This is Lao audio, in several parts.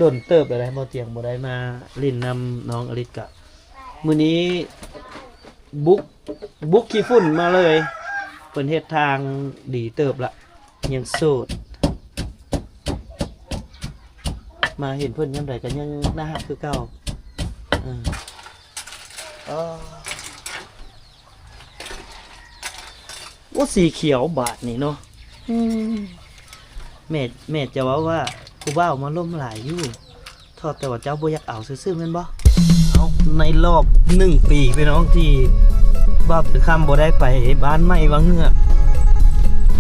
ດົນເຕີບແລ້ວເດ້ ບໍ່ຕຽງບໍ່ໄດ້ມາຫຼິ້ນນຳນ້ອງອະລິດ ກະມື້ນີ້ບຸກ ບຸກຂີ້ຝຸ່ນມາເລີຍ. ເພິ່ນເຮັດທາງດີເຕີບລະ ຍັງໂສດ ມາເຫັນເພິ່ນຍາມໃດກໍຍັງໜ້າຮັກຄືເກົ່າ. ເອີ ໂອ້ ສີຂຽວບາດນີ້ເນາະ. ອືມ ແມ່ ແມ່ຈະເວົ້າວ່າຜູ້ບ່າວມາລົມຫຼາຍຢູ່ ເທົ່າແຕ່ວ່າເຈົ້າບໍ່ຢາກເອົາຊື່ໆ ແມ່ນບໍ່? ເອົາ ໃນລອບໜຶ່ງປີ ພີ່ນ້ອງ ທີ່ບ່າວເຕີຄຳບໍ່ໄດ້ໄປບ້ານໃໝ່ວັງເງືອກ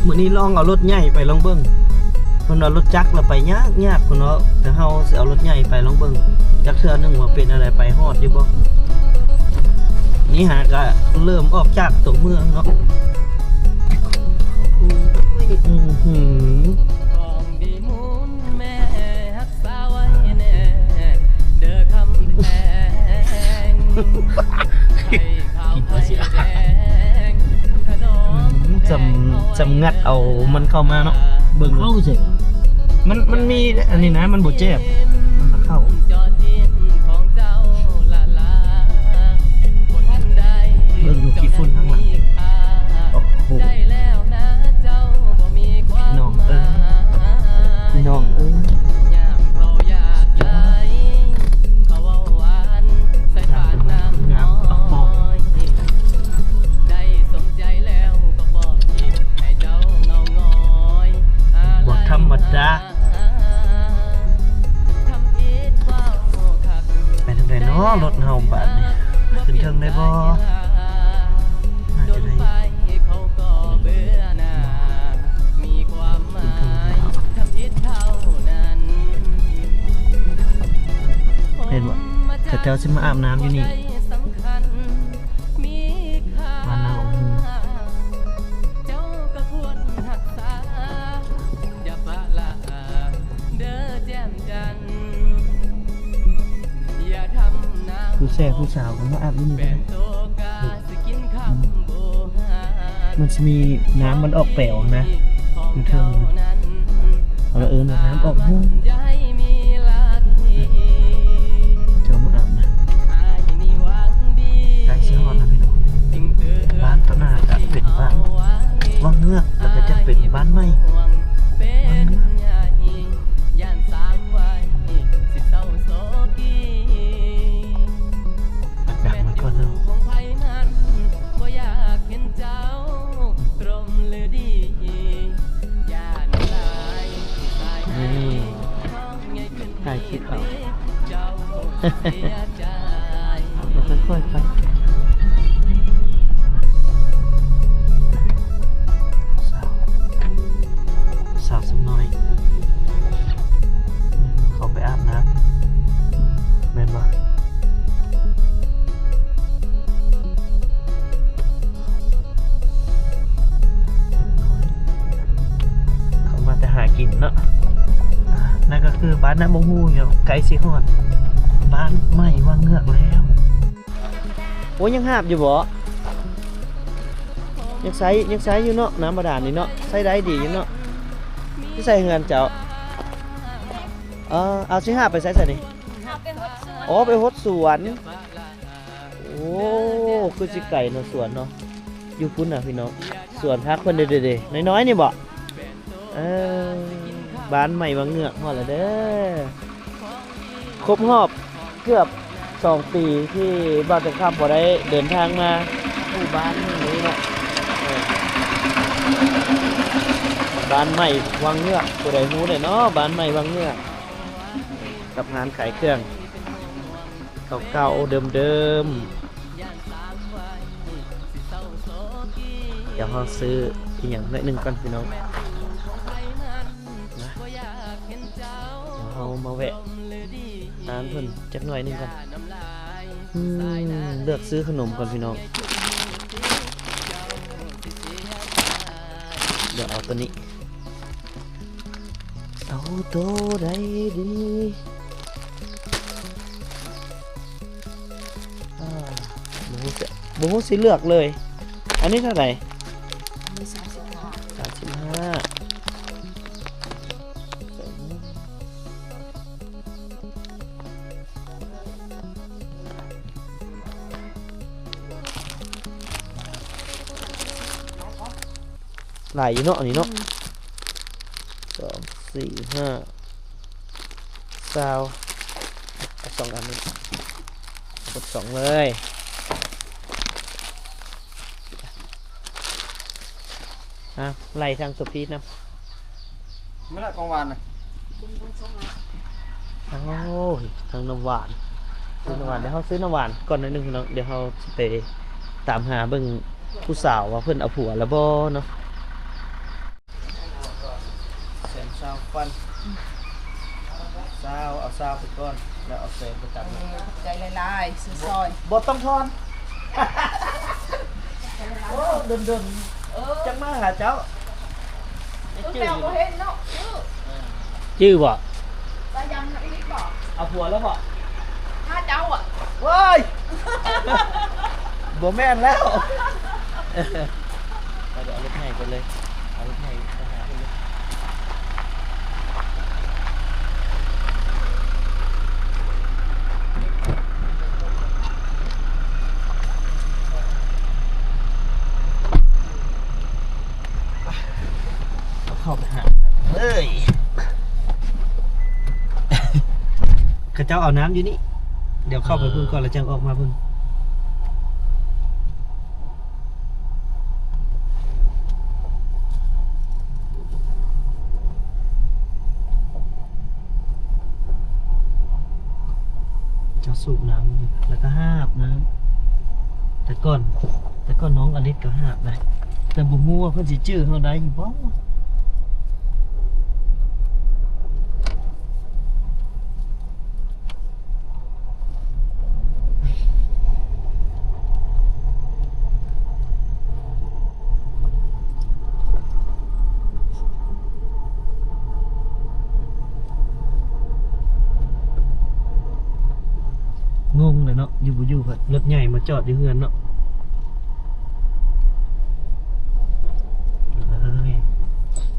ມື້ນີ້ລອງເອົາລົດໃຫຍ່ໄປລອງເບິ່ງ. ເພິ່ນວ່າລົດຈັກລະໄປຍາກໆ ເພິ່ນເວົ້າ ແຕ່ເຮົາຊິເອົາລົດໃຫຍ່ໄປລອງເບິ່ງຈັກເທື່ອໜຶ່ງວ່າເປັນແນວໃດ ໄປຮອດຢູ່ບໍ່. ນີ້ຫາກະເລີ່ມອອກຈາກຕົວເມືອງເນາະ. ອື້ຫື ກິນມາເສຍ ອືມ ຈຳ ຈຳງັດເອົາມັນເຂົ້າມາເນາະ. ເບິ່ງເຂົ້າເສຍ ມັນ ມັນມີອັນນີ້ນະ ມັນບໍ່ແຈບ ມັນເຂົ້າ. ເບິ່ງດູຂີ້ຝຸ່ນທາງຫຼັງ. ໂອ້ໂຫ ນ້ອງເອີຍ ນ້ອງເອີຍ. ບໍ່ທຳມະດາ. ໄປທາງໃດເນາະ ລົດເຮົາບາດນີ້? ຂຶ້ນເທິງໄດ້ບໍ່? ໜ້າຈະໄດ້. ເຫັນບໍ່? ເຂົາເຈົ້າຊິມາອາບນ້ຳຢູ່ນີ້. ບ້ານນາອອກຮູ ຜູ້ແຊຜູ້ສາວກໍມາອາບຢູ່ນີ້ເດ້. ອືມ ມັນຊິມີນ້ຳມັນອອກແປວນະ ຢູ່ເທິງ. ເຂົາເອີ້ນວ່ານ້ຳອອກຮູ ເຈົ້າມາອາບນະ. ໃກ້ຊິຮອດແລ້ວພີ່ນ້ອງ. ບ້ານຕະໜ້າກະເປັນບ້ານວັງເງືອກ ແລ້ວກະຈະເປັນບ້ານໃໝ່ວັງເງືອກ. ດັງໄວ້ກ່ອນເນາະ. ນີ້ ຖ່າຍຄລິບເອົາ ແລ້ວຄ່ອຍໆໄປ. ສາວ ສາວສ່ຳນ້ອຍ ເຂົ້າໄປອາບນ້ຳ ແມ່ນບໍ່? ເຂົາມາແຕ່ຫາກິນເນາະ. ນັ້ນກໍຄືບ້ານນາບໍ່ຮູ້ເນາະ ໃກ້ຊິຮອດບ້ານໃໝ່ວັງເງືອກແລ້ວ. ໂອ້ຍ ຍັງຫາບຢູ່ບໍ່? ຍັງໃຊ້ ຍັງໃຊ້ຢູ່ເນາະ ນ້ຳບາດານນີ້ເນາະ ໃຊ້ໄດ້ດີຢູ່ເນາະ. ຢູ່ໃສເຮືອນເຈົ້າ? ເອີ ເອົາ ຊິຫາບໄປໃສຊະນີ້? ຫາບໄປຫົດສວນ. ອໍ ໄປຫົດສວນ. ໂອ້ ຄືຊິໄກເນາະ ສວນເນາະ. ຢູ່ພຸ້ນນະພີ່ນ້ອງ ສວນຜັກເພິ່ນເດ້ໆ ນ້ອຍໆນີ້ບໍ? ເອີ ບ້ານໃໝ່ວັງເງືອກ ຮອດແລ້ວເດີ. ຄົບຮອບເກືອບສອງປີທີ່ບ່າວເຕີຄຳບໍ່ໄດ້ເດີນທາງມາຫູ່ບ້ານແຫ່ງນີ້ເນາະ. ເອີ ບ້ານໃໝ່ວັງເງືອກ ຜູ້ໃດຮູ້ແດ່ເນາະ ບ້ານໃໝ່ວັງເງືອກ ກັບຮ້ານຂາຍເຄື່ອງ ເກົ່າໆ ເດີມໆ. ດຽວເຮົາຊື້ອີ່ຫຍັງໜ້ອຍໜຶ່ງກ່ອນພີ່ນ້ອງນະ. ດຽວເຮົາມາແວະຮ້ານເພິ່ນຈັກໜ້ອຍໜຶ່ງກ່ອນ. ອືມ ເລືອກຊື້ຂະໜົມກ່ອນພີ່ນ້ອງ. ດຽວເອົາໂຕນີ້. ເອົາໂຕໃດດີ? ອ່າ ບໍ່ຮູ້ຊິ ບໍ່ຮູ້ຊິເລືອກເລີຍ. ອັນນີ້ເທົ່າໃດ? ອັນນີ້ສາມສິບຫ້າ. ສາມສິບຫ້າ. ຫຼາຍຢູ່ເນາະ ອັນນີ້ເນາະ ອືມ ສອງ ສີ່ ຫ້າ ຊາວ ເອົາສອງອັນນີ້ ກົດສອງເລີຍ ອ່ະ ໄລ່ທາງໂຊພີນຳ ແມ່ນລະ ຂອງຫວານນະ ໂອ້ຍ ທັງນ້ຳຫວານ ຊື້ນ້ຳຫວານ ດຽວເຮົາຊື້ນ້ຳຫວານກ່ອນໜ້ອຍໜຶ່ງພີ່ນ້ອງ ດຽວເຮົາຊິໄປຕາມຫາເບິ່ງຜູ້ສາວວ່າເພິ່ນເອົາຜົວແລ້ວບໍ່ເນາະ. ແສນຊາວພັນ ຊາວ ເອົາຊາວໄປກ່ອນ ແລ້ວເອົາແສນໄປຕັດ ເອີ ຂອບໃຈຫຼາຍໆ ຊື້ຊ່ອຍ ບໍ່ຕ້ອງທອນ ໂອ້ ດົນໆ ເອີ ຈັ່ງມາຫາເຈົ້າ ເອີ ແຕ່ບໍ່ເຫັນເນາະ ຈື່ ຈື່ບໍ່? ຕາຍັງອີກບໍ່? ເອົາຜົວແລ້ວບໍ່? ຫາເຈົ້າອະ ໂອ້ຍ ບໍ່ແມ່ນແລ້ວ ໄປ ດຽວເອົາລົດໃຫຍ່ໄປເລີຍ ເອົາລົດໃຫຍ່ໄປຫາເພິ່ນເລີຍ. ເຂົ້າໄປຫາເລີຍ ເຂົາເຈົ້າເອົານ້ຳຢູ່ນີ້ ດຽວເຂົ້າໄປເບິ່ງກ່ອນ ເອີ ແລ້ວຈັ່ງອອກມາເບິ່ງ. ເຈົ້າສູບນ້ຳຢູ່ ແລ້ວກໍຫາບນ້ຳ ແຕ່ກ່ອນ ແຕ່ກ່ອນນ້ອງອາລິດກໍຫາບນະ ແຕ່ບໍ່ຮູ້ວ່າເພິ່ນຊິຈື່ເຮົາໄດ້ຢູ່ບໍ່? ງົງເລີຍເນາະ ຢູ່ບໍ່ຢູ່ກໍລົດໃຫຍ່ມາຈອດຢູ່ເຮືອນເນາະ. ເ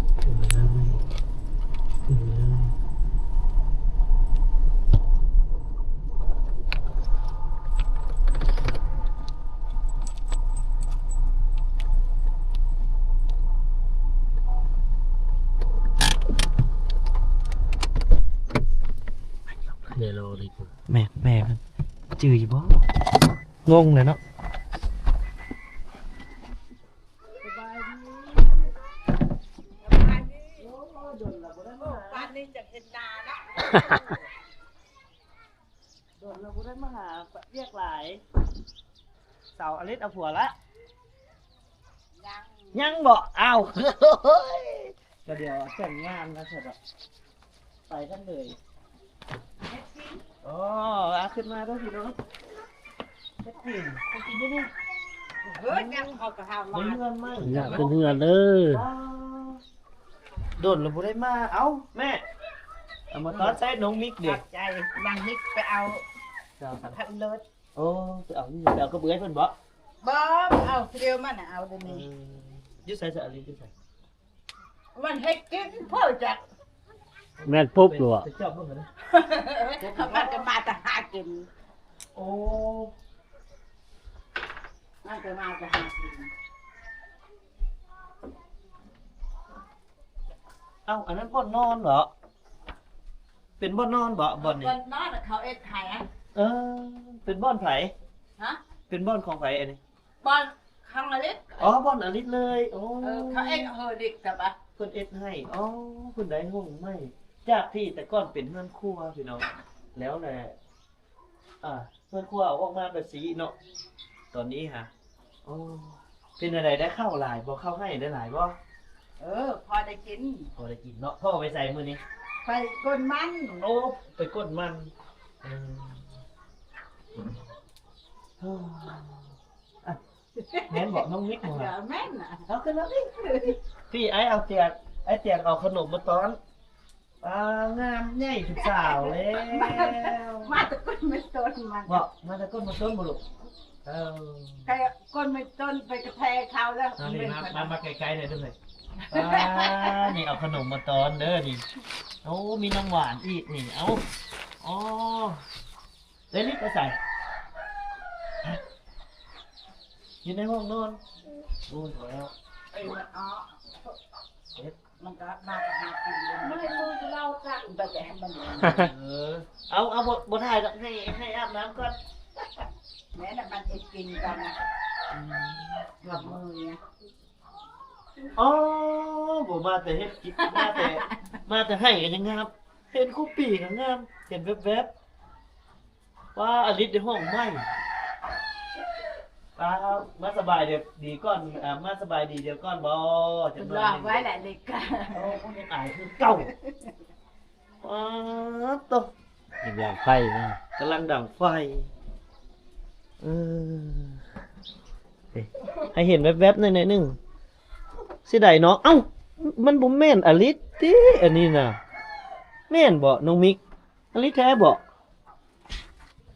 ອີຍ ເອີຍ ເອີຍ ແມ່ນ ແມ່ນ ຈື່ຢູ່ບໍ່? ງົງເລີຍເນາະ. ສະບາຍດີ ສະບາຍດີ ໂອ້ ດົນລະບໍ່ໄດ້ມາຫາ ໂອ້ ປານນີ້ຈັກເຫັນໜ້າເນາະ ດົນລະບໍ່ໄດ້ມາຫາ ວຽກຫຼາຍ. ສາວອາລິດເອົາຜົວລະ? ຍັງ ຍັງບໍ່? ອ້າວ ກະດຽວແຕ່ງງານລະຊັ້ນດອກ. ໄປກັນເລີຍ ເຮັດກິນ ອໍ ອາ ຂຶ້ນມາເດີ້ພີ່ນ້ອງ ເຮັດກິນ ເຮັດກິນຢູ່ນີ້ ເຮີ້ຍ ຍັງເຂົາກະຫາມາ ເຮືອນໃໝ່ ຢາກຂຶ້ນເຮືອນເດີ້ ວ້າ ດົນລະບໍ່ໄດ້ມາ ເອົ້າ ແມ່ ເອົາມາຕອນໃສ່ນ້ອງມິກເດ້ ຂອບໃຈ ນາງມິກໄປເອົາ ເຈົ້າ ພັດເລີດ ໂອ້ ໄປເອົາຢູ່ ໄປເອົາກັບເອື້ອຍເພິ່ນບໍ? ບໍ່ ໄປເອົາຜູ້ດຽວ ມັນເອົາດຽວນີ້ ເອີ ຢູ່ໃສຊະ ອາລິດ ຢູ່ໃສ? ມັນເຮັດກິນພໍຈັກ ແມ່ນປຸບຫຼືວ່າ ໄປຈອບເບິ່ງເດີ ເຂົາມັນກະມາແຕ່ຫາກິນ ໂອ້ ມັນກະມາແຕ່ຫາກິນ ເອົ້າ ອັນນັ້ນບ່ອນນອນເບາະ? ເປັນບ່ອນນອນເບາະ ບ່ອນນີ້? ບ່ອນນອນ ເຂົາເຮັດໃຫ້ ເອີ ເປັນບ່ອນໃຜ? ຮະ? ເປັນບ່ອນຂອງໃຜອັນນີ້? ບ່ອນຂອງອາລິດ ອໍ ບ່ອນອາລິດເລີຍ ໂອ້ ເອີ ເຂົາເຮັດເຮີລິກ ເພິ່ນເຮັດໃຫ້ ອໍ ເພິ່ນໄດ້ຫ້ອງໃໝ່ ຈາກທີ່ແຕ່ກ່ອນເປັນເຮືອນຄົວພີ່ນ້ອງ ແລ້ວແຫຼະ ອ່າ ເຮືອນຄົວເອົາອອກມາແບບຊີ້ເນາະ ຕອນນີ້ຫາ ໂອ້ ເປັນແນວໃດ ໄດ້ເຂົ້າຫຼາຍບໍ່? ເຂົ້າໄຮ່ໄດ້ຫຼາຍບໍ່? ເອີ ພໍໄດ້ກິນ ພໍໄດ້ກິນເນາະ ພໍ່ໄປໃສມື້ນີ້? ໄປກົນມັນ ໂອ້ ໄປກົນມັນ ເອີ ແມ່ນບໍ່ນ້ອງມິກບໍ່? ແມ່ນນະ ເອົາຂຶ້ນມາພີ້ ພີ້ ອ້າຍເອົາຕຽກ ອ້າຍຕຽກເອົາຂະໜົມມາຕ້ອນ ອ່າ ງາມໃຫຍ່ເປັນສາວແລ້ວ ມາແຕ່ກົ້ນເປັນຕົ້ນມັນ ເບາະ ມາແຕ່ກົ້ນເປັນຕົ້ນບໍ່ລູກ? ເອີ ແຕ່ກົ້ນເປັນຕົ້ນໄປກະແທເຂົາແລ້ວ ມາ ມາໃກ້ໆ ແດ່ເດີ້ ອ່າ ນີ້ເອົາຂະໜົມມາຕ້ອນເດີ້ນີ້ ໂອ້ ມີນ້ຳຫວານອີກນີ້ ເອົ້າ ອໍ ເດລິດໄປໃສ? ຢູ່ໃນຫ້ອງນອນ ໂອ້ຍ ພໍແລ້ວ ເອີ ມັນອອກ ມັນກໍມາກໍຫາກິນ ເມື່ອຍມືເຮົາກະໄປແຕ່ໃຫ້ມັນ ເອີ ເອົາ ເອົາ ບໍ່ ບໍ່ຖ່າຍດອກ ໃຫ້ ໃຫ້ອາບນ້ຳກ່ອນ ແມ່ນນະ ມັນເຮັດກິນກ່ອນນະ ອືມ ກັບມືນະ ອໍ ບໍ່ ມາແຕ່ເຮັດກິນ ມາແຕ່ ມາແຕ່ໄຮ່ກໍຍັງງາມ ເຫັນຄູ່ປີກໍງາມ ເຫັນແວບໆ. ວ່າອາລິດໄດ້ຫ້ອງໃໝ່ ປ້າ ມາສະບາຍດີກ່ອນ ອາ ມາສະບາຍດີດຽວກ່ອນບໍ່ ຈັກໜ້ອຍ ລອງໄວ້ແຫຼະເດັກກະ ໂອ້ ຍັງອາຍຄືເກົ່າ ປາດໂຕ ຍັງດັງໄຟນະ ກຳລັງດັງໄຟ ເອີ ໃຫ້ເຫັນແວບໆໜ້ອຍໆໜຶ່ງ ເສຍດາຍເນາະ ເອົ້າ ມັນບໍ່ແມ່ນອາລິດຕິ ອັນນີ້ນະ ແມ່ນບໍ່ນ້ອງມິກ? ອາລິດແທ້ບໍ່?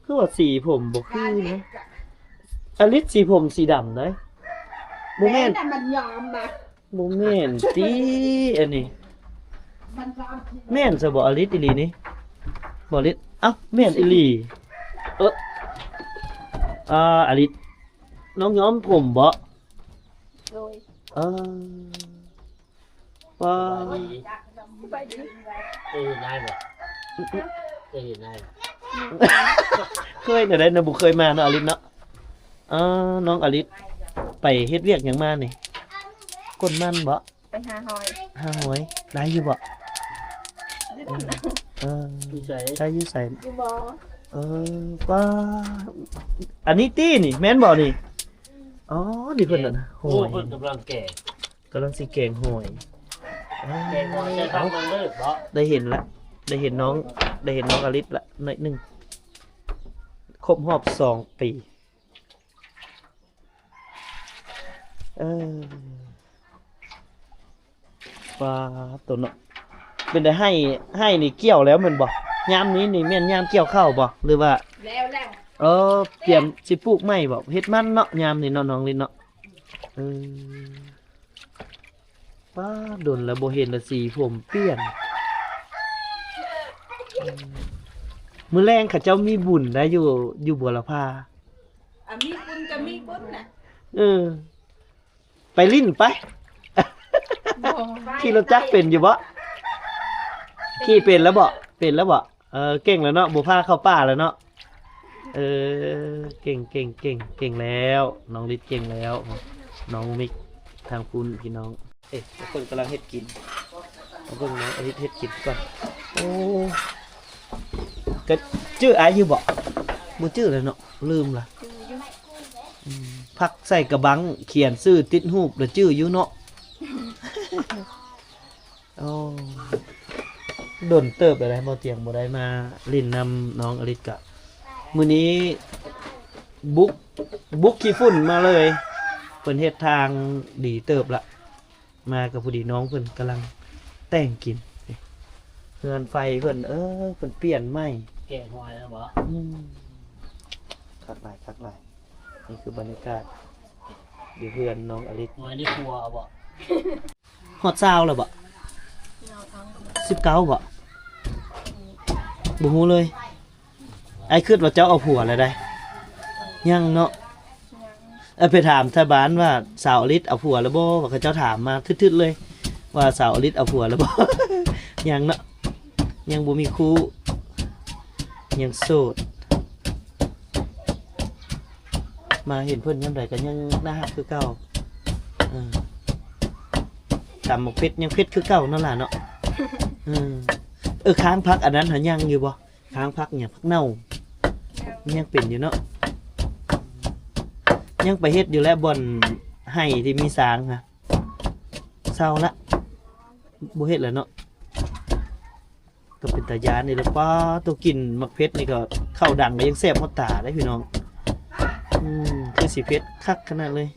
ຄືວ່າສີຜົມບໍ່ຄືນະ ອາລິດສີຜົມສີດຳເດ້ ບໍ່ແມ່ນ ແມ່ນນະ ມັນຍອມນະ ບໍ່ແມ່ນຕິ ອັນນີ້ ມັນຍອມ ແມ່ນຊະບໍ່ ອາລິດອີ່ຫຼີນີ້ ບໍ່ ອາລິດ ເອົ້າ ແມ່ນອີ່ຫຼີ ເອີ ອາ ອາລິດ ນ້ອງຍອມຜົມບໍ່? ໂດຍ ເອີ ວ່າ ສະບາຍດີ ສະບາຍດີ ເຄີຍເຫັນອ້າຍບໍ່? ເຄີຍເຫັນອ້າຍບໍ່? ເຄີຍແນວໃດນະ ບໍ່ເຄີຍມາເນາະ ອາລິດເນາະ ເອີ ນ້ອງອາລິດ ໄປເຮັດວຽກຫຍັງມານີ້? ກົນມັນບໍ່? ໄປຫາຫອຍ ຫາຫອຍ ໄດ້ຢູ່ບໍ່? ເອີ ຢູ່ໃສ? ໄດ້ຢູ່ໃສ? ຢູ່ບໍ່? ເອີ ປ້າ ອັນນີ້ຕິນີ້ ແມ່ນບໍ່ນີ້? ອໍ ນີ້ເພິ່ນນະ ຫອຍ ໂອ້ ເພິ່ນກຳລັງແກະ ກຳລັງຊິແກງຫອຍ ແກງຫອຍໃສ່ຜັກນາງເລີດເບາະ ໄດ້ເຫັນລະ ໄດ້ເຫັນນ້ອງ ໄດ້ເຫັນນ້ອງອາລິດລະໜ້ອຍໜຶ່ງ ຄົບຮອບສອງປີ ເອີ ປາດໂຕເນາະ ເປັນໄດ ໄຮ່ ໄຮ່ນີ້ກ່ຽວແລ້ວແມ່ນບໍ່? ຍາມນີ້ນີ້ແມ່ນຍາມກ່ຽວເຂົ້າບໍ່ ຫຼືວ່າ ແລ້ວ ແລ້ວ ເອີ ຕຽມຊິປູກໃໝ່ບໍ່? ເຮັດມັນເນາະ ຍາມນີ້ເນາະ ນ້ອງລິນເນາະ ເອີ ປາດ ດົນແລ້ວບໍ່ເຫັນລະ ສີຜົມປ່ຽນ ມື້ແລງເຂົາເຈົ້າມີບຸນໄດ໋ ຢູ່ ຢູ່ບົວລະພາ ອາ ມີບຸນກໍມີບຸນນະ ເອີ ໄປຫຼິ້ນໄປ ຂີ່ລົດຈັກເປັນຢູ່ບໍ່? ຂີ່ເປັນແລ້ວບໍ່? ເປັນແລ້ວບໍ່? ເອີ ເກັ່ງແລ້ວເນາະ ບໍ່ພາເຂົ້າປ່າແລ້ວເນາະ ເອີ ເກັ່ງ ເກັ່ງ ເກັ່ງ ເກັ່ງແລ້ວ ນ້ອງລິດເກັ່ງແລ້ວ ນ້ອງມິກທາງພຸ້ນພີ່ນ້ອງ ເອີ ເພິ່ນກຳລັງເຮັດກິນ ເບິ່ງນ້ອງອາລິດເຮັດກິນກ່ອນ ໂອ້ ກະຈື່ອ້າຍຢູ່ບໍ່? ບໍ່ຈື່ແລ້ວເນາະ ລືມລະ ອືມ ຜັກໃສ່ກະບັງ ຂຽນຊື່ຕິດຮູບລະຈື່ຢູ່ເນາະ ໂອ້ ດົນເຕີບແລ້ວເດ້ ບໍ່ຕຽງບໍ່ໄດ້ມາຫຼິ້ນນຳນ້ອງອາລິດ ກະມື້ນີ້ບຸກ ບຸກຂີ້ຝຸ່ນມາເລີຍ ເພິ່ນເຮັດທາງດີເຕີບລະ ມາກໍພໍດີນ້ອງເພິ່ນກຳລັງແຕ່ງກິນ ເຮືອນໄຟເພິ່ນ ເອີ ເພິ່ນປ່ຽນໃໝ່ ແກະຫອຍແລ້ວບໍ່? ອືມ ຄັກຫຼາຍ ຄັກຫຼາຍ ນີ້ຄືບັນຍາກາດຢູ່ເຮືອນນ້ອງອາລິດ ຫອຍໄດ້ຄົວເອົາບໍ່? ຮອດຊາວແລ້ວບໍ່? ສິບເກົ້າບໍ່? ບໍ່ຮູ້ເລີຍ ອ້າຍຄິດວ່າເຈົ້າເອົາຜົວແລ້ວໃດ໋ ຍັງເນາະ ເອີ ໄປຖາມໄທບ້ານວ່າສາວອາລິດເອົາຜົວແລ້ວບໍ່ ວ່າເຂົາເຈົ້າຖາມມາທຶດໆເລີຍ ວ່າສາວອາລິດເອົາຜົວແລ້ວບໍ່ ຍັງເນາະ ຍັງບໍ່ມີຄູ່ ຍັງໂສດ ມາເຫັນເພິ່ນຍາມໃດກໍຍັງໜ້າຮັກຄືເກົ່າ ເອີ ຕຳໝາກເຜັດຍັງເຜັດຄືເກົ່ານັ້ນລະເນາະ ເອີ ເອີ ຄ້າງຜັກອັນນັ້ນຫາຍັງຢູ່ບໍ່? ຄ້າງຜັກຫຍັງ ຜັກເນົ່າ ຍັງ ຍັງເປັນຢູ່ເນາະ ຍັງໄປເຮັດຢູ່ແຫຼະ ບ່ອນໄຮ່ທີ່ມີຊ້າງນະ ເຊົາລະ ບໍ່ເຮັດແລ້ວເນາະ ກໍເປັນຕາຢ້ານນີ້ແຫຼະ ປ້າໂຕ ກິນໝາກເຜັດນີ້ກໍ ເຂົ້າດັງກໍຍັງແສບຮອດຕາເດ້ພີ່ນ້ອງ ອືມ ຄືຊິເຜັດຄັກຂະໜາດເລີຍ.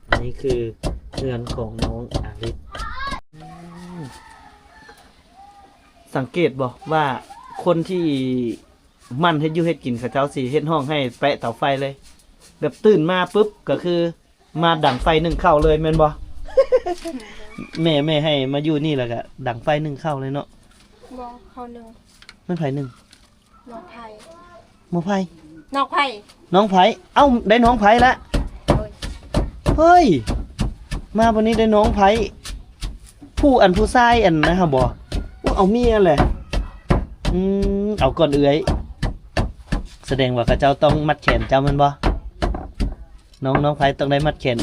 ອັນນີ້ຄືເຮືອນຂອງນ້ອງອາລິດ ອືມ ສັງເກດບໍ່ວ່າຄົນທີ່ໝັ່ນເຮັດຢູ່ເຮັດກິນ ເຂົາເຈົ້າຊິເຮັດຫ້ອງໃຫ້ແປະເຕົາໄຟເລີຍ ແບບຕື່ນມາປຶບກໍຄືມາດັງໄຟໜຶ້ງເຂົ້າເລີຍແມ່ນບໍ່? ແມ່ ແມ່ໃຫ້ມາຢູ່ນີ້ແລ້ວກໍດັງໄຟໜຶ້ງເຂົ້າເລີຍເນາະ ບໍ່ ເຂົ້າໜຶ້ງ ແມ່ນໃຜໜຶ້ງ? ນ້ອງໄພ ນ້ອງໄພ ນ້ອງໄພ ນ້ອງໄພ ເອົ້າ ໄດ້ນ້ອງໄພລະ ໂດຍ ເຮີ້ຍ ມາບັດນີ້ໄດ້ນ້ອງໄພ ຜູ້ອັນຜູ້ຊາຍອັນນັ້ນຫັ້ນບໍ່? ໂອ້ ເອົາເມຍແຫຼະ. ອືມ ເອົາກ່ອນເອື້ອຍ. ສະແດງວ່າເຂົາເຈົ້າຕ້ອງມັດແຂນເຈົ້າແມ່ນບໍ່? ນ້ອງ ນ້ອງໄພຕ້ອງໄດ້ມັດແຂນ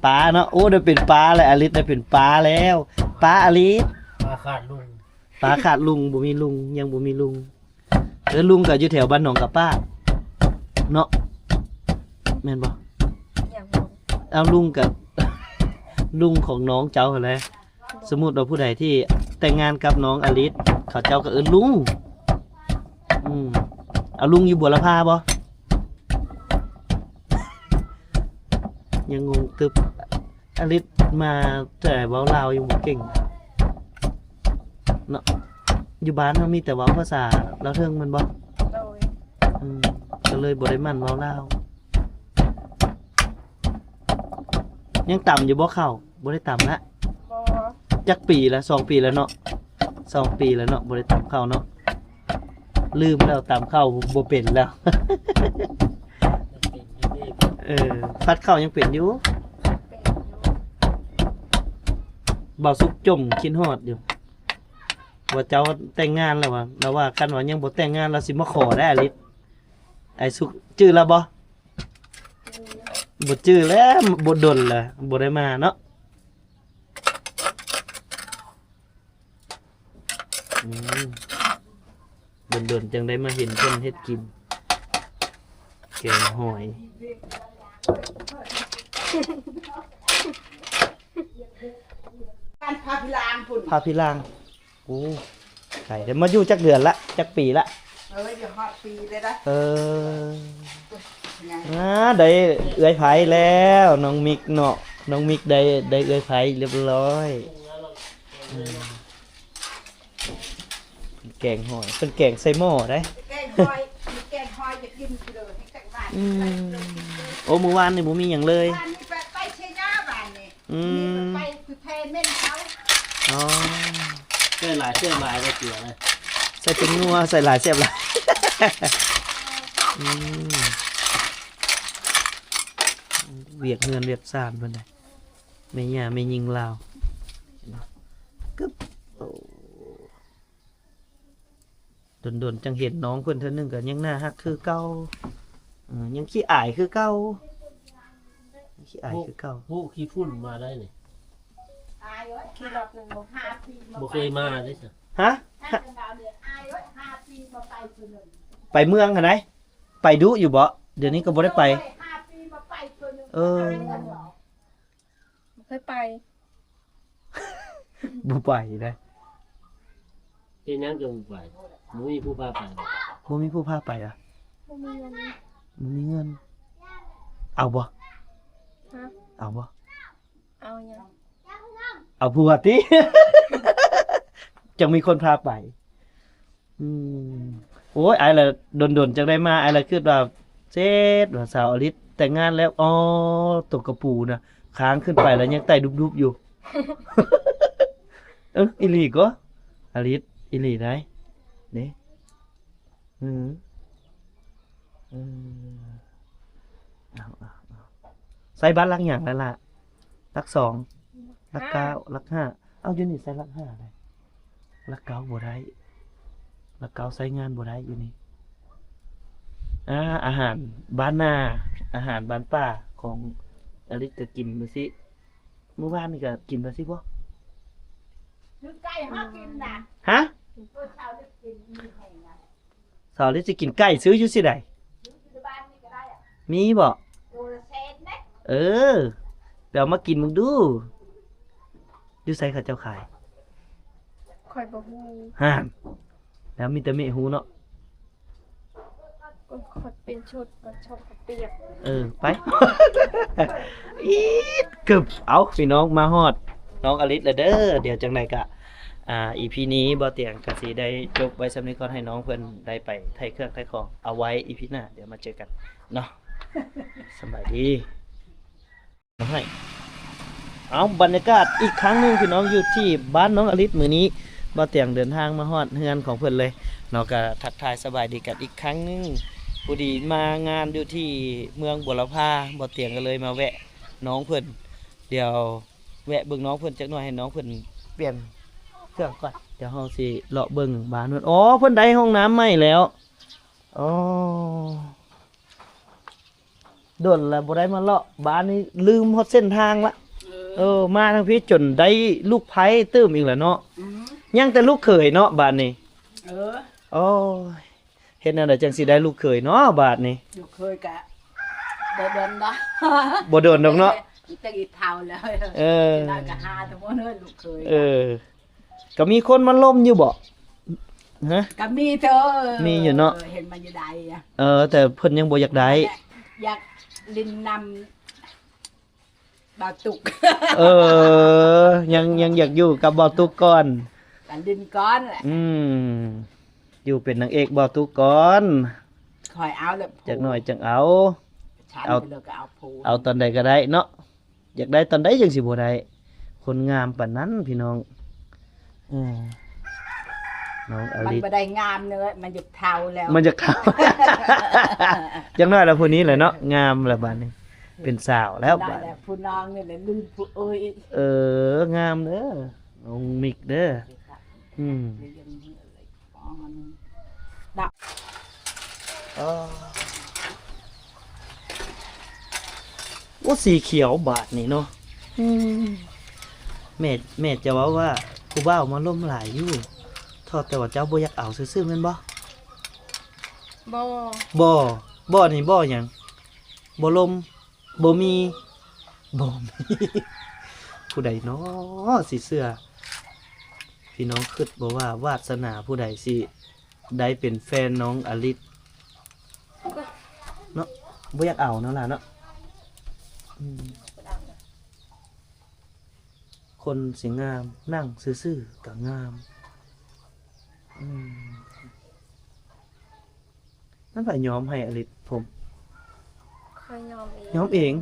ປາເນາະ. ໂອ້ ໄດ້ເປັນປາແລ້ວ ອາລິດໄດ້ເປັນປາແລ້ວ. ປາອາລິດ ປາຂາດລຸງ ປາຂາດລຸງ ບໍ່ມີລຸງ ຍັງບໍ່ມີລຸງ. ເອີ ລຸງກໍຢູ່ແຖວບ້ານໜອງກະປາກເນາະ ແມ່ນບໍ່? ຍັງບໍ່ ເອົາ ລຸງກໍລຸງຂອງນ້ອງເຈົ້າຫັ້ນແຫຼະ. ສົມມຸດວ່າຜູ້ໃດທີ່ແຕ່ງງານກັບນ້ອງອາລິດ ເຂົາເຈົ້າກໍເອີ້ນລຸງ. ອືມ ເອົາ ລຸງຢູ່ບົວລະພາບໍ່? ຍັງງົງຕຶບ. ອາລິດມາແຕ່ເວົ້າລາວຍັງບໍ່ເກັ່ງເນາະ. ຢູ່ບ້ານເຮົາມີແຕ່ເວົ້າພາສາລາວເທິງແມ່ນບໍ່? ໂດຍ. ອືມ ກໍເລີຍບໍ່ໄດ້ໝັ່ນເວົ້າລາວ. ຍັງຕຳຢູ່ບໍ່ເຂົ້າ? ບໍ່ໄດ້ຕຳລະ? ບໍ່. ຈັກປີລະ? ສອງປີແລ້ວເນາະ ສອງປີແລ້ວເນາະ ບໍ່ໄດ້ຕຳເຂົ້າເນາະ. ລືມແລ້ວ ຕຳເຂົ້າບໍ່ເປັນແລ້ວ. ເອີ ຜັດເຂົ້າຍັງເປັນຢູ່. ເປັນຢູ່. ບ່າວສຸກຈົ່ມຄິດຮອດຢູ່ ວ່າເຈົ້າແຕ່ງງານແລ້ວວ່າ ລາວວ່າຄັນວ່າຍັງບໍ່ແຕ່ງງານ ລາວຊິມາຂໍໄດ໋ ອາລິດ. ອ້າຍສຸກຈື່ລາວບໍ່? ບໍ່ຈື່ແລ້ວ ບໍ່ດົນແລ້ວ ບໍ່ໄດ້ມາເນາະ. ອືມ ດົນໆ ຈັ່ງໄດ້ມາເຫັນເພິ່ນເຮັດກິນ ແກງຫອຍ. ບ້ານພາພິລາງພຸ້ນ ພາພິລາງ. ໂອ້ ໄກເດ້. ມາຢູ່ຈັກເດືອນລະ? ຈັກປີລະ? ເອີຍ ຈະຮອດປີແລ້ວນະ. ເອີ ອ່າ ໄດ້ເອື້ອຍໃຜແລ້ວ ນ້ອງມິກເນາະ. ນ້ອງມິກໄດ້ ໄດ້ເອື້ອຍໃຜຮຽບຮ້ອຍ. ອືມ ແກງຫອຍ ເພິ່ນແກງໃສ່ໝໍ້ໄດ໋. ແກງຫອຍ ແກງຫອຍຢາກກິນເລີຍ ແກງຫວານ. ອືມ ໂອ້ ມື້ວານນີ້ບໍ່ມີຫຍັງເລີຍ. ວານນີ້ໄປ ໄປເຊຍາ ວານນີ້. ອືມ ໄປຄືແຜ່ເມັນເຂົາ. ອໍ ໃສ່ຫຼາຍແຊບຫຼາຍ ໄດ້ເກືອເລີຍ. ໃສ່ເປັນນົວ ໃສ່ຫຼາຍແຊບຫຼາຍ. ອືມ ວຽກເຮືອນວຽກຊານເພິ່ນນະ ແມ່ຍ່າແມ່ຍິງລາວ. ກຶບ ໂອ້ ດົນໆ ຈັ່ງເຫັນນ້ອງເພິ່ນເທື່ອໜຶ່ງ ກໍຍັງໜ້າຮັກຄືເກົ່າ. ເອີ ຍັງຂີ້ອາຍຄືເກົ່າ ຍັງຂີ້ອາຍຄືເກົ່າ. ໂອ້ ຂີ້ຝຸ່ນມາໄດ້ນີ້. ອາຍເອີຍ ຂີ່ລົດໜຶ່ງບໍ່ ຫ້າປີບໍ່ເຄີຍມາເດ້. ຮະ? ໄປເມືອງຫັ້ນໃດ ໄປດຸຢູ່ບໍ່? ດຽວນີ້ກໍບໍ່ໄດ້ໄປ. ເອີ ບໍ່ເຄີຍໄປ. ບໍ່ໄປເດ້. ເຮັດຫຍັງຈຶ່ງບໍ່ໄປ? ບໍ່ມີຜູ້ພາໄປ. ບໍ່ມີຜູ້ພາໄປອະ? ບໍ່ມີເງິນ. ບໍ່ມີເງິນ. ເອົາບໍ່? ຮະ? ເອົາບໍ່? ເອົາຫຍັງ? ເອົາຜົວຕິ. ຈັ່ງມີຄົນພາໄປ. ອືມ ໂອ້ຍ ອ້າຍລະດົນໆ ຈັ່ງໄດ້ມາ ອ້າຍລະຄິດວ່າເຈັດວ່າ ສາວອາລິດແຕ່ງງານແລ້ວ. ອໍ ຕົວກະປູນະ ຄ້າງຂຶ້ນໄປແລ້ວຍັງໄຕ່ດຸບໆ ຢູ່. ເອີ ອີ່ຫຼີກໍ ອາລິດ ອີ່ຫຼີໄດ໋ ເດ້. ອືມ ເອີ ເອົາ ເອົາ ເອົາ ໃຊ້ບັດຫຼັກຫຍັງລະລະ? ຫຼັກສອງ ຫຼັກເກົ້າ ຫຼັກຫ້າ. ເອົ້າ ຢູ່ນີ້ໃຊ້ຫຼັກຫ້າໄດ້ ຫຼັກເກົ້າບໍ່ໄດ້ ຫຼັກເກົ້າໃຊ້ງານບໍ່ໄດ້ຢູ່ນີ້. ອາ ອາຫານບ້ານນາ ອາຫານບ້ານປ່າຂອງອາລິດກໍກິນແບບຊີ້. ມື້ວານນີ້ກໍກິນແບບຊີ້ບໍ່? ຊື້ໄກ່ຫາກິນນະ. ຮະ? ເອີ ເຊົ້ານີ້ກິນມີແຮງນະ. ສາວລິດຊິກິນໄກ່ຊື້ຢູ່ຊິໃດ? ມີບໍ່? ເອີ ໄປເອົາມາກິນເບິ່ງດູ. ຢູ່ໃສເຂົາເຈົ້າຂາຍ? ຂ້ອຍບໍ່ຮູ້. ຫັ້ນ ແລ້ວມີແຕ່ແມ່ຮູ້ເນາະ. ໂອ້ຍ ຂ້ອຍເປັນຊຸດ ມັນຊົດກະປຽກ. ເອີ ໄປ ອີດ ກຶບ. ເອົ້າ ພີ່ນ້ອງ ມາຮອດນ້ອງອາລິດແລ້ວເດີ. ດຽວຈັ່ງໃດກະ ອ່າ ອີພີນີ້ ບ່າວຕຽງກະຊິໄດ້ຈົບໄວ້ສ່ຳນີ້ກ່ອນ ໃຫ້ນ້ອງເພິ່ນໄດ້ໄປໄຖ່ເຄື່ອງໄຖ່ຂອງ. ເອົາໄວ້ອີພີໜ້າ ດຽວມາເຈີກັນເນາະ. ສະບາຍດີ. ເອົາ ບັນຍາກາດອີກຄັ້ງໜຶ່ງ ພີ່ນ້ອງ ຢູ່ທີ່ບ້ານນ້ອງອາລິດ. ມື້ນີ້ບ່າວຕຽງເດີນທາງມາຮອດເຮືອນຂອງເພິ່ນເລີຍເນາະ ກະທັກທາຍສະບາຍດີກັນອີກຄັ້ງໜຶ່ງ. ພໍດີມາງານຢູ່ທີ່ເມືອງບົວລະພາ ບ່າວຕຽງກໍເລີຍມາແວະນ້ອງເພິ່ນ. ດຽວແວະເບິ່ງນ້ອງເພິ່ນຈັກໜ່ອຍ ໃຫ້ນ້ອງເພິ່ນ ປ່ຽນເຄື່ອງກ່ອນ. ດຽວເຮົາຊິເລາະເບິ່ງບ້ານເພິ່ນ. ອໍ ເພິ່ນໄດ້ຫ້ອງນ້ຳໃໝ່ແລ້ວ. ອໍ ດົນແລ້ວບໍ່ໄດ້ມາເລາະບ້ານນີ້ ລືມຮອດເສັ້ນທາງລະ. ເອີ ເອີ ມາທາງພີ້ຈົນໄດ້ລູກໃພ້ຕື່ມອີກແລ້ວເນາະ. ອືມ ຍັງແຕ່ລູກເຂີຍເນາະບ້ານນີ້. ເອີ ໂອ້ຍ ເຮັດແນວໃດຈັ່ງຊິໄດ້ລູກເຂີຍເນາະບາດນີ້? ລູກເຂີຍກະບໍ່ດົນດອກ ບໍ່ດົນດອກເນາະ ຈັກອີເຖົ້າແລ້ວ. ເອີ ຈັກໜ້ອຍກະຫາແຕ່ບໍ່ເລີຍລູກເຂີຍ. ເອີ ກະມີຄົນມາລົມຢູ່ບໍ່? ຮະ ກະມີເທີ ມີຢູ່ເນາະ. ເອີ ເຫັນມັນຢູ່ໃດອະ. ເອີ ແຕ່ເພິ່ນຍັງບໍ່ຢາກໄດ້ ຢາກຫຼິ້ນນຳ ບ່າວຕຸກ. ເອີ ຍັງ ຍັງຢາກຢູ່ກັບບ່າວຕຸກກ່ອນ ກັນດິນກ່ອນແຫຼະ. ອືມ ຢູ່ເປັນນາງເອກບ່າວຕຸກກ່ອນ ຄ່ອຍເອົາແຫຼະ ຈັກໜ້ອຍຈັ່ງເອົາ. ເອົາ ເອົາຕອນໃດກໍໄດ້ເນາະ ຢາກໄດ້ຕອນໃດຈັ່ງຊິບໍ່ໄດ້ ຄົນງາມປານນັ້ນພີ່ນ້ອງ. ເອີ ນ້ອງອາລິດ ມັນບໍ່ໄດ້ງາມເລີຍ ມັນຢາກເຖົ້າແລ້ວ ມັນຢາກເຖົ້າ. ຢ່າງໜ້ອຍລະຜູ້ນີ້ແຫຼະເນາະ ງາມລະບາດນີ້ ເປັນສາວແລ້ວບາດນີ້. ຜູ້ນ້ອງນີ້ແຫຼະລືມຜູ້ເອີຍ. ເອີ ງາມເດີນ້ອງມິກເດີ. ອືມ ໂອ້ ສີຂຽວບາດນີ້ເນາະ. ອືມ ແມ່ ແມ່ຈະເວົ້າວ່າຜູ້ບ່າວມາລົມຫຼາຍຢູ່ ເທົ່າແຕ່ວ່າເຈົ້າບໍ່ຢາກເອົາຊື່ໆ ແມ່ນບໍ່? ບໍ່ ບໍ່ ບໍ່ນີ້ບໍ່ຫຍັງ? ບໍ່ລົມ ບໍ່ມີ ບໍ່ມີ ຜູ້ໃດນໍຊິເຊື່ອ? ພີ່ນ້ອງຄິດບໍ່ວ່າວາດສະໜາຜູ້ໃດຊິ ໄດ້ເປັນແຟນນ້ອງອາລິດເນາະ. ບໍ່ຢາກເອົາເນາະຫຼານເນາະ. ອືມ ຄົນຊິງາມ ນັ່ງຊື່ໆກະງາມ. ອືມ ນັ້ນໃຜຍ້ອມໃຫ້ອາລິດຜົມ? ຂ້ອຍຍ້ອມເອງ ຍ້ອມເອງ.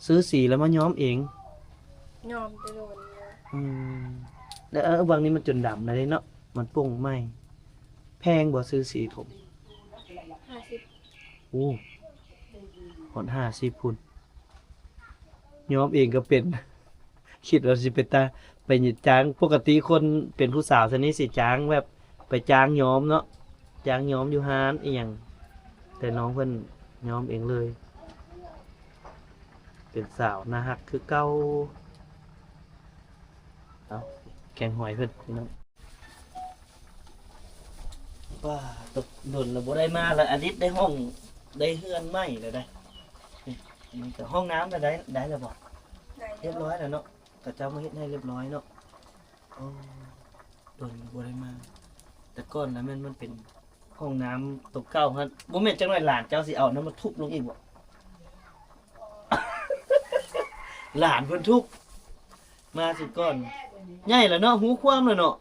ຊື້ສີແລ້ວມາຍ້ອມເອງ? ຍ້ອມແຕ່ດົນແລ້ວ. ອືມ ແລ້ວ ເອີ ຫວ່າງນີ້ມັນຈົນດຳແລ້ວເດ້ເນາະ ມັນປົ່ງໃໝ່. ແພງບໍ່ຊື້ສີຜົມ? ຫ້າສິບ. ໂອ້ ຮອດຫ້າສິບພຸ້ນ. ຍ້ອມເອງກໍເປັນ ຄິດວ່າຊິເປັນຕາໄປຈ້າງ ປົກກະຕິຄົນເປັນຜູ້ສາວຊະນີ້ຊິຈ້າງແບບໄປຈ້າງຍ້ອມເນາະ ຈ້າງຍ້ອມຢູ່ຮ້ານອີ່ຫຍັງ ແຕ່ນ້ອງເພິ່ນຍ້ອມເອງເລີຍ. ເປັນສາວໜ້າຮັກຄືເກົ່າ. ເອົາ ແກງຫອຍເພິ່ນພີ່ນ້ອງ. ວ້າ ຕົກດົນແລ້ວບໍ່ໄດ້ມາແລ້ວ ອາລິດໄດ້ຫ້ອງ ໄດ້ເຮືອນໃໝ່ແລ້ວໄດ໋. ນີ້ ນີ້ກໍຫ້ອງນ້ຳໄດ້ ໄດ້ແລ້ວບໍ່? ໄດ້ແລ້ວ ຮຽບຮ້ອຍແລ້ວເນາະ ເຂົາເຈົ້າມາເຮັດໃຫ້ຮຽບຮ້ອຍເນາະ. ໂອ້ ດົນແລ້ວບໍ່ໄດ້ມາ ແຕ່ກ່ອນລະແມ່ນມັນເປັນຫ້ອງນ້ຳໂຕເກົ່າຫັ້ນ. ບໍ່ແມ່ນຈັກໜ້ອຍຫຼານເຈົ້າຊິເອົານັ້ນມາທຸບລົງອີກບໍ່? ຫຼານເພິ່ນທຸບ ມາຊິກ່ອນ ໃຫຍ່ແລ້ວເນາະ ຮູ້ຄວາມແລ້ວເນາະ.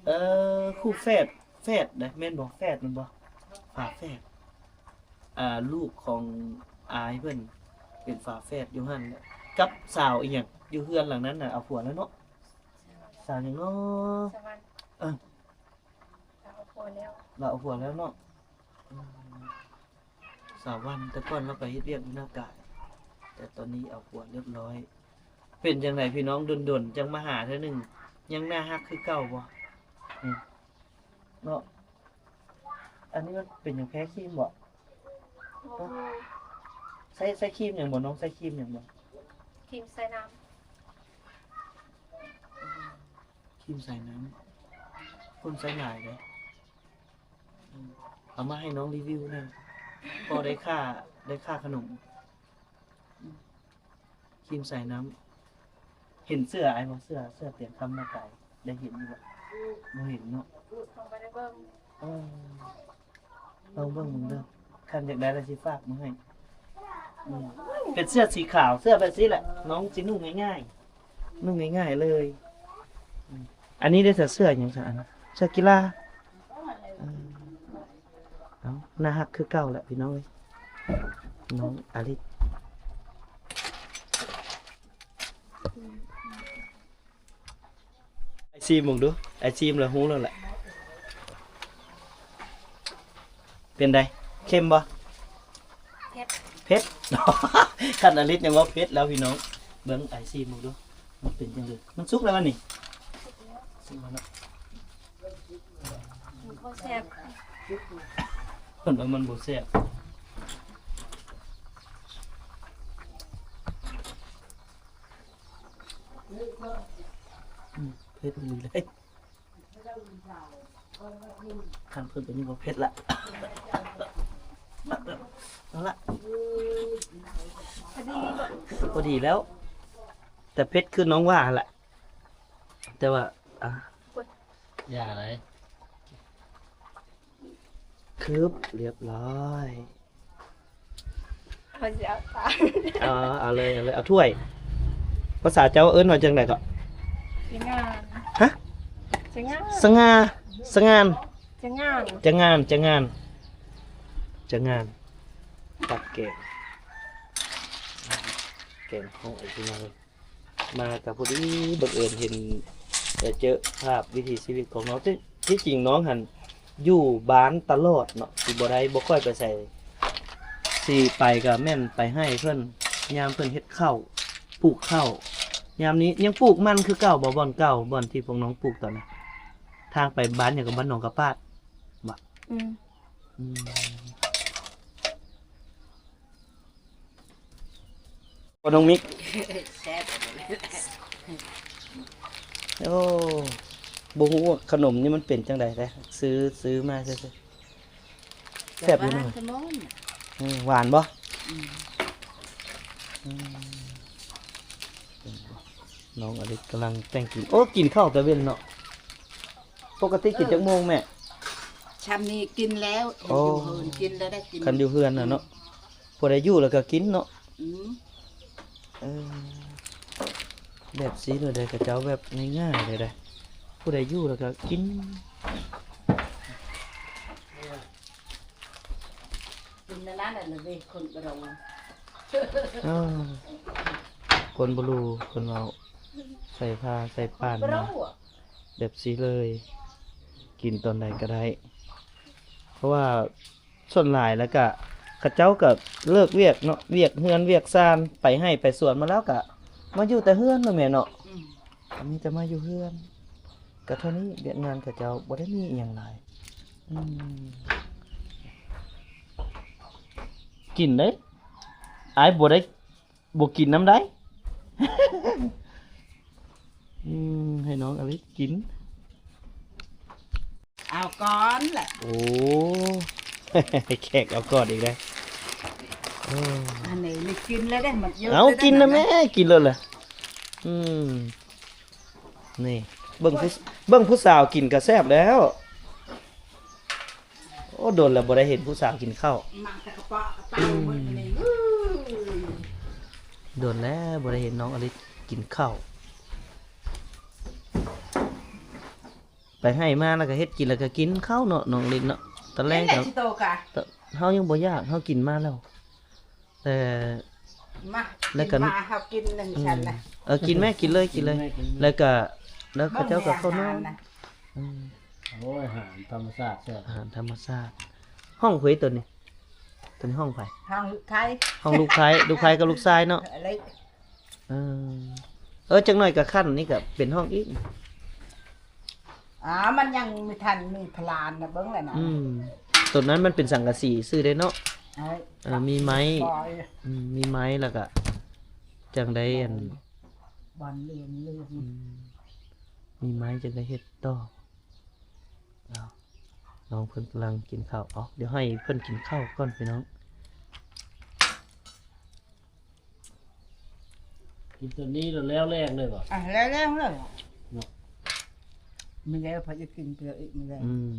ເອີ ຄູ່ແຝດ ແຝດເດ້ ແມ່ນບໍ່? ແຝດແມ່ນບໍ່? ຝາແຝດ ອ່າ ລູກຂອງອ້າຍເພິ່ນເປັນຝາແຝດຢູ່ຫັ້ນ ກັບສາວອີ່ຫຍັງຢູ່ເຮືອນຫຼັງນັ້ນນະ ເອົາຜົວແລ້ວເນາະ. ສາວຫຍັງເນາະ? ສະຫວັນ. ເອີ ລາວເອົາຜົວແລ້ວ ລາວເອົາຜົວແລ້ວເນາະ. ອືມ ສາວວັນ ແຕ່ກ່ອນລາວໄປເຮັດວຽກຢູ່ໜ້າກາຍ ແຕ່ຕອນນີ້ເອົາຜົວຮຽບຮ້ອຍ. ເປັນຈັ່ງໃດພີ່ນ້ອງ ດົນໆ ຈັ່ງມາຫາເທື່ອໜຶ່ງ ຍັງໜ້າຮັກຄືເກົ່າບໍ່? ອືມ ເນາະ. ອັນນີ້ມັນເປັນຫຍັງ ແພ້ຄຣີມບໍ່? ບໍ່ ໃຊ້ ໃຊ້ຄຣີມຫຍັງບໍ່? ນ້ອງໃຊ້ຄຣີມຫຍັງບໍ່? ຄຣີມໃສ່ນ້ຳ. ຄຣີມໃສ່ນ້ຳ ຄົນໃຊ້ຫຼາຍເດ້. ອືມ ເອົາມາໃຫ້ນ້ອງຣີວິວແດ່ ພໍໄດ້ຄ່າ ໄດ້ຄ່າຂະໜົມ. ອືມ ຄຣີມໃສ່ນ້ຳ. ເຫັນເສື້ອອ້າຍບໍ່? ເສື້ອ ເສື້ອຕຽງຄຳມາຕາຍ ໄດ້ເຫັນຢູ່ບໍ່? ບໍ່ເຫັນເນາະ ເອີ ລອງເບິ່ງເບິ່ງເດີ ຄັນຢາກໄດ້ລະຊິຝາກມາໃຫ້. ອືມ ເປັນເສື້ອສີຂາວ ເສື້ອແບບຊີ້ແຫຼະ ນ້ອງຊິນຸ່ງງ່າຍໆ ນຸ່ງງ່າຍໆເລີຍ. ອືມ ອັນນີ້ໄດ້ໃສ່ເສື້ອຫຍັງຊະ? ອັນເສື້ອກິລາ. ເອີ ເອົາ ໜ້າຮັກຄືເກົ່າແຫຼະພີ່ນ້ອງເອີຍ ນ້ອງອາລິດ. ອ້າຍຊີມເບິ່ງດູ ອ້າຍຊີມແລ້ວຮູ້ແລ້ວແຫຼະ. ເປັນໃດ? ເຄັມບໍ່? ເຜັດ ເຜັດ. ຄັນອາລິດຍັງວ່າເຜັດແລ້ວພີ່ນ້ອງ. ເບິ່ງອ້າຍຊີມເບິ່ງດູ. ມັນເປັນຈັ່ງໃດ? ມັນສຸກແລ້ວວະນີ້? ສຸກແລ້ວເນາະ. ມັນບໍ່ແຊບ. ເພິ່ນວ່າມັນບໍ່ແຊບ. ອືມ ເຜັດອີ່ຫຼີເລີຍ. ຄັນເພິ່ນເປັນບໍ່ເຜັດລະ ເອົາລະ ພໍດີແລ້ວ ແຕ່ເຜັດຄືນ້ອງວ່າຫັ້ນລະ ແຕ່ວ່າ ອ່າ ຢ່າໄດ໋ ຄຶບ ລຽບຮ້ອຍ. ເຮົາຊິເອົາຕາມ ເອົາ ເອົາເລີຍ ເອົາເລີຍ ເອົາຖ້ວຍ. ພາສາເຈົ້າເອີ້ນວ່າຈັ່ງໃດເກາະ? ສະຫງ່າ. ຮະ? ສະຫງ່າ ສະຫງ່າ ສະຫງ່າ ສະຫງ່າ ສະຫງ່າ ສະຫງ່າ ສະຫງ່າ. ຕັກແກງ ແກງຂອງໄອ້ພີ່ນ້ອງ. ມາກໍພໍດີ ບັງເອີນເຫັນ ເອີ ເຈີພາບວິຖີຊີວິດຂອງນ້ອງ. ທີ່ ທີ່ຈິງນ້ອງຫັ້ນຢູ່ບ້ານຕະຫຼອດເນາະ ຊິບໍ່ໄດ້ ບໍ່ຄ່ອຍໄປໃສ ຊິໄປກໍແມ່ນໄປໄຮ່ເພິ່ນ ຍາມເພິ່ນເຮັດເຂົ້າ ປູກເຂົ້າ. ຍາມນີ້ຍັງປູກມັນຄືເກົ່າບໍ່? ບ່ອນເກົ່າ ບ່ອນທີ່ພວກນ້ອງປູກຕອນນັ້ນ ທາງໄປບ້ານຫຍັງກໍ ບ້ານໜອງກະປາດບໍ່? ອືມ ອືມ. ບໍ່ ນ້ອງມິກ ແຊບ. ໂອ້ ບໍ່ຮູ້ວ່າຂະໜົມນີ້ມັນເປັນຈັ່ງໃດແທ້ ຊື້ ຊື້ມາຊື່ໆ. ແຊບຢູ່ເນາະ. ອືມ ຫວານບໍ່? ອືມ ອືມ ນ້ອງອາລິດກຳລັງແຕ່ງກິນ. ໂອ້ ກິນເຂົ້າແຕ່ເວັນເນາະ. ປົກກະຕິກິນຈັກໂມງແມ່? ຊ່ຳນີ້ກິນແລ້ວ. ໂອ້ ຢູ່ເຮືອນກິນແລ້ວໄດ້ກິນ ຄັນຢູ່ເຮືອນນະເນາະ. ອືມ ຜູ້ໃດຢູ່ແລ້ວກໍກິນເນາະ. ອືມ ເອີ ແບບຊີ້ໂລດເດ້ ຂະເຈົ້າແບບງ່າຍໆເລີຍເດ້ ຜູ້ໃດຢູ່ແລ້ວກໍກິນ. ກິນນັ້ນແຫຼະເວີຍ ຄົນບໍ່ຮູ້ ເອີ ຄົນບໍ່ຮູ້ ເພິ່ນເວົ້າ ໃສ່ຜ້າໃສ່ປານມາ ແບບຊີ້ເລີຍ ກິນຕອນໃດກໍໄດ້ ເພາະວ່າ ສ່ວນຫຼາຍແລ້ວກະ ເຂົາເຈົ້າກະເລີກວຽກເນາະ ວຽກເຮືອນວຽກຊານ ໄປໄຮ່ໄປສວນມາແລ້ວກະ ມາຢູ່ແຕ່ເຮືອນເນາະແມ່ເນາະ. ອືມ ມີແຕ່ມາຢູ່ເຮືອນ ກະເທົ່ານີ້ ວຽກງານເຂົາເຈົ້າບໍ່ໄດ້ມີອີ່ຫຍັງຫຼາຍ. ອືມ ກິນເດ້ ອ້າຍບໍ່ໄດ້ ບໍ່ກິນນຳໃດ. ອືມ ໃຫ້ນ້ອງອາລິດກິນ. ເອົາກ່ອນແຫຼະ. ໂອ້ ແຂກເອົາກ່ອນອີກແລ້ວ. ເອີ ອັນນີ້ກິນແລ້ວເດ້ ມັນເຢີດ. ເອົາ ກິນນະແມ່ ກິນໂລດລະ. ອືມ ນີ້ ເບິ່ງຜູ້ ເບິ່ງຜູ້ສາວກິນກະແຊບແລ້ວ. ໂອ້ ດົນແລ້ວບໍ່ໄດ້ເຫັນຜູ້ສາວກິນເຂົ້າ. ດົນແລ້ວບໍ່ໄດ້ເຫັນນ້ອງອາລິດກິນເຂົ້າ. ໄປໄຮ່ມາແລ້ວກໍເຮັດກິນ ແລ້ວກໍກິນເຂົ້າເນາະ ນ້ອງອາລິດເນາະ. ຕອນແລງກໍ ເຮົາຍັງບໍ່ຢາກ ເຮົາກິນມາແລ້ວ. ເອີ ມາ ແລ້ວກໍ ກິນມາ ເຮົາກິນໜຶ່ງ ອືມ ຊັ້ນນະ. ເອີ ກິນແມ່ກິນເລີຍ ກິນເລີຍ. ກິນແມ່ ກິນແມ່ ແລ້ວກໍ ແລ້ວເຂົາເຈົ້າກໍເຂົ້ານອນ. ອືມ ໂອ້ຍ ອາຫານທຳມະຊາດແຊບ ອາຫານທຳມະຊາດ. ຫ້ອງໃຜໂຕນີ້? ໂຕນີ້ຫ້ອງໃຜ? ຫ້ອງລູກໄພ ຫ້ອງລູກໄພ ລູກໄພກັບລູກຊາຍເນາະ. ເອີ ເອີ ຈັກໜ້ອຍກໍຂັ້ນນີ້ກໍເປັນຫ້ອງອີກ. ອໍ ມັນຍັງບໍ່ທັນມີຜະລານນະ ເບິ່ງແລ້ວນະ. ອືມ ໂຕນັ້ນມັນເປັນສັງກະສີຊື່ເດ້ເນາະ. ເອີ ເອີ ມີໄມ້ ອືມ ມີໄມ້ແລ້ວກະຈັ່ງໄດ້ອັນ ບ່ອນເລື່ອງ ອືມ ມີໄມ້ຈັ່ງໄດ້ເຮັດຕໍ່. ເອົາ ນ້ອງເພິ່ນກຳລັງກິນເຂົ້າ. ເອົາ ດຽວໃຫ້ເພິ່ນກິນເຂົ້າກ່ອນພີ່ນ້ອງ. ກິນຕົວນີ້ແລ້ວແລງເລີຍບໍ່? ອ່ະ ແລ້ວແລງເລີຍເນາະ. ມື້ແລງເພິ່ນຈະກິນເທື່ອອີກມື້ແລງ. ອືມ